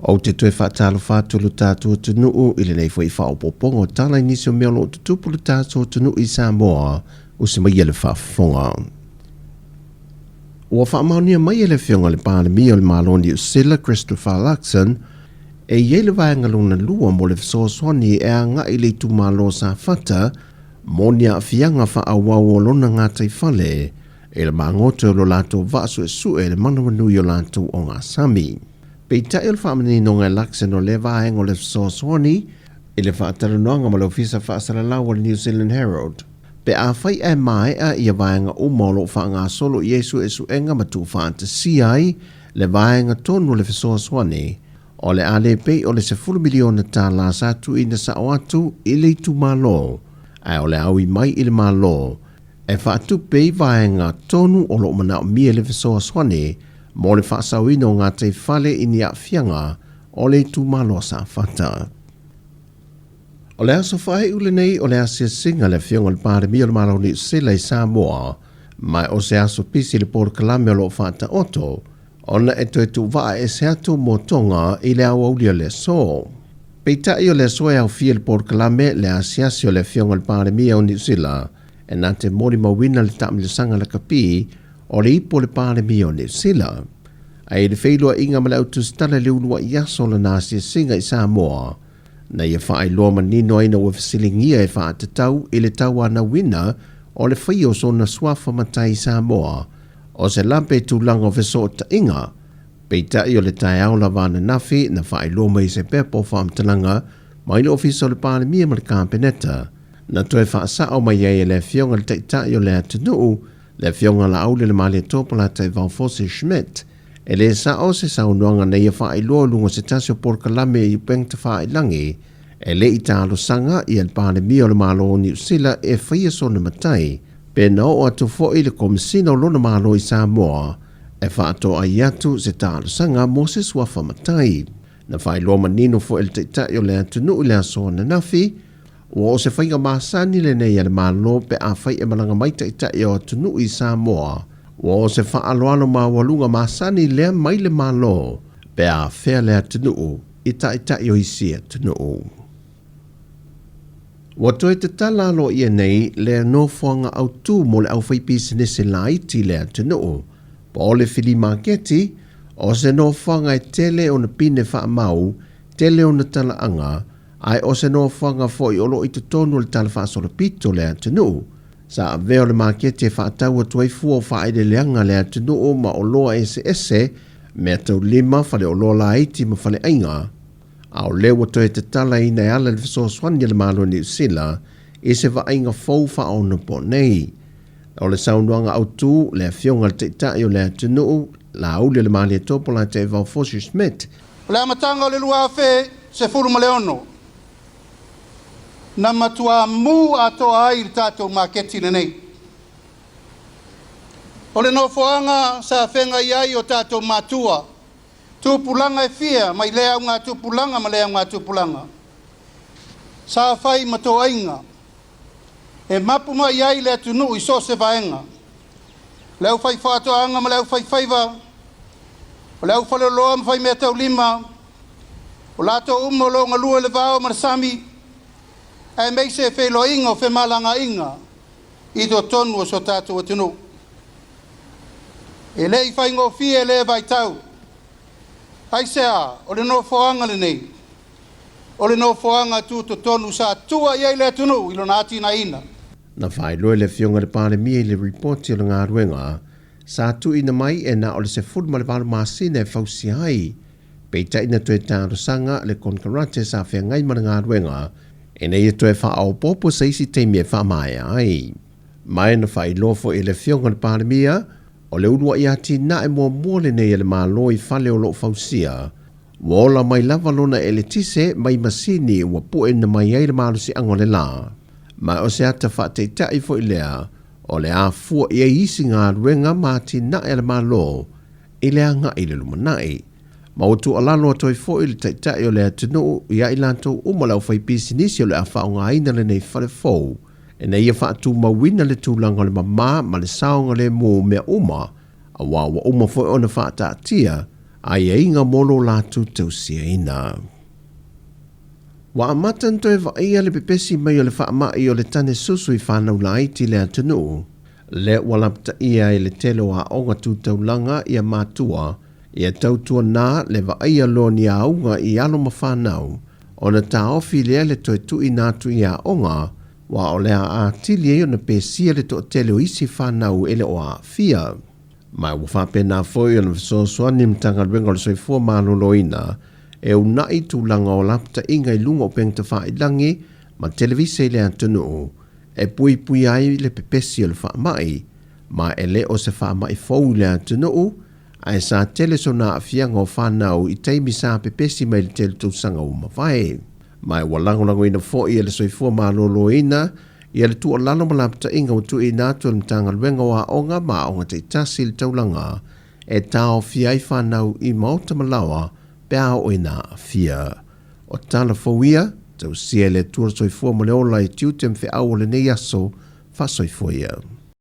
Ou te toe faatalofa atu i lo tatou atunuu i lenei foi faaopoopoga o tala i nisi o mea o lo o tutupu i lo tatou atunuu i Samoa, usi maia le faafofoga. Ua faamaonia mai e le Afioga i le Palemia o le Malo o Niu Sila, Christopher Luxon, e i ai le vaega lona lua mo le fesoasoani e agai i le itumalo o Safata mo ni aafiaga faaauau o lona gataifale i le magoto o lo latou vaa suesue i le manawanui o latou ogasami. Peitai o le faamaninoga e Luxon o lea vaega o le fesoasoani i le faatalanoaga ma le Ofisa Faasalalau o le New Zealand Herald, pe afai ae maea ia vaega uma o lo o faagasolo i ai suesuega ma tuufaatasia ai le vaega tonu o le fesoasoani, o le a le pei o le $10 miliona tala sa tuuina sao atu i le itumalo, ae o le a ui mai i le Malo e faatupe i vaega tonu o lo o manaomia i le fesoasoani mo le faasaoina o gataifale i ni aafiaga o le itumalo o Safata. O le aso faaiu lenei o le asiasiga a le Afioga i le Palemia o le Malo o Niu Sila i Samoa, ma o se aso pisi le polokalame o lo o faataoto ona e toe tuuvaa ese atu mo Tonga i le aoauli o le aso. Peitai o le aso e aofia le polokalame le asiasi o le Afioga i le Palemia o Niu Sila e na te molimauina le taamilosaga lakapi o le ipu o le Palemia o Niu Sila. Ae i le feiloaiga ma le au tusitala i le uluai aso o lana asiasiga i Samoa, na ia faailoa manino ai na ua fesiligia e faatatau i le tauanauina o le faia o sona suafa matai i Samoa, o se lape i tulaga o fesootaiga. Peitai o le taeao lava ananafi na faailoa mai se pepa o faamatalaga mai le Ofisa o le Palemia ma le Kapeneta, na toe faasao mai ai e le Afioga i le Taitai o le atunuu, le Afioga Laauli Malietoa Polataivao Fosi Schmidt, e le sao se saunoaga na ia faailoa i luga o se tasi o polokalame i upega tafailagi, e le i talosaga ia le Palemia o le Malo o Niu Sila e faia sona matai, pe na oo atu foi le Komesina o lona Malo i Samoa e faatoai atu se talosaga mo se suafa matai. Na faailoa manino foi e le Taitai o le atunuu i le aso ananafi, ua o se faiga masani lenei a le Malo pe afai e malaga mai taitai o atunuu i Samoa, ua o se faaaloalo maualuga masani lea mai le Malo pe afea le atunuu i taitai o isi atunuu. Ua toe tatala aloaia nei le nofoaga autu mo le aufaipisinisi laiti i le atunuu, po o le filimaketi, o se nofoaga e tele ona pine faamau, tele ona talaaga, ae o se nofoaga foi o lo o i totonu o le tala faasolopito o le atunuu. Sa avea o le maketi e faatau atu ai fua o faaeleeleaga a le atunuu ma oloa eseese, meataulima, faleoloa laiti ma faleaiga, a o lea ua toe tatalaina e ala i le fesoasoani a le Malo o Niu Sila i se vaaiga fou faaonapo nei. O le saunoaga autu, le Afioga i le Taitai o le atunuu, Laauli Malietoa Polataivao Fosi Schmidt. O le amataga o le 2016, na matua mu atoa ai le tatou maketi lenei. O le nofoaga sa feagai ai o tatou matua, tupulaga e fia mai lea augatupulaga ma lea augatupulaga. Sa fai ma toaiga, e mapu mai ai le atunuu i so o se vaega. Le aufaifaatoaga ma le aufaifaiva, o le aufaleoloa ma faimeataulima, o latou uma o lo o galue i le vao ma le sami, aemaise feiloaiga o femalagaaiga i totonu o so tatou atunuu. E le i faigofie lea vaitau, aisea o le nofoaga lenei, o le nofoaga tutotonu sa tua i ai le atunuu i lona atinaeina. Na faailoa e le Afioga i le Palemia i le ripoti o le galuega sa tuuina mai e na o le 18 masina e fausia ai, peitai na toe talosaga le konekarate sa feagai ma le galuega ina ia toe faaopoopo se isi taimi e faamaea ai. Ma e na faailoa foi e le Afioga i le Palemia o le uluai atinae muamua lenei a le Malo i fale o lo o fausia, ua ola mai lava lona eletise mai masini ua pueina mai ai le malosiaga o le la. Ma o se ata faataitai foi lea o le a fua i ai isi galuega ma atinae a le Malo i le agai i le lumanai. Ma ua tuualalo atu ai foi le Taitai o le atunuu ia i latou uma le aufaipisinisi o le a faaaogaina lenei fale fou ina ia faatumauina le tulaga o le mamā ma le saogalemu o mea uma, auā ua uma foi ona faataatia aiaiga mo lo latou tausiaina. Ua amata ona toe vaaia le pepesi mai o le faamai o le tane susu i fanau laiti i le atunuu, lea ua lapataia ai le tele o aoga tu taulaga ia matua ia tautuana le vaaia loa ni auga i alo ma fanau, ona taofi lea le toe tuuina atu i aoga, aua o le a atili ai ona pesia le toatele o isi fanau e le o aafia. Ma ua faapena foi ona fesoasoani le Matagaluega o le Soifua Maloloina e uunai tulaga o lapataiga i luga o upega tafailagi ma televise i le atunuu e puipuia ai le pepesi o le faamai, ma e le o se faamai fou i le atunuu, ae sa tele sona aafiaga o fanau i taimi sa pepesi mai le tele tausaga ua mavae. Ma ua lagolagoina foi e le Soifua Maloloina ia le tuualalo ma lapataiga ua tuuina atu e le Matagaluega o Aoga ma Aoga Taitasi i le taulaga e taofia ai fanau i maota ma laoa pe a oo ina aafia. O tala fou ia, tausia e le Atua le soifua ma le ola i tiute ma feau o lenei aso, faasoifua ia.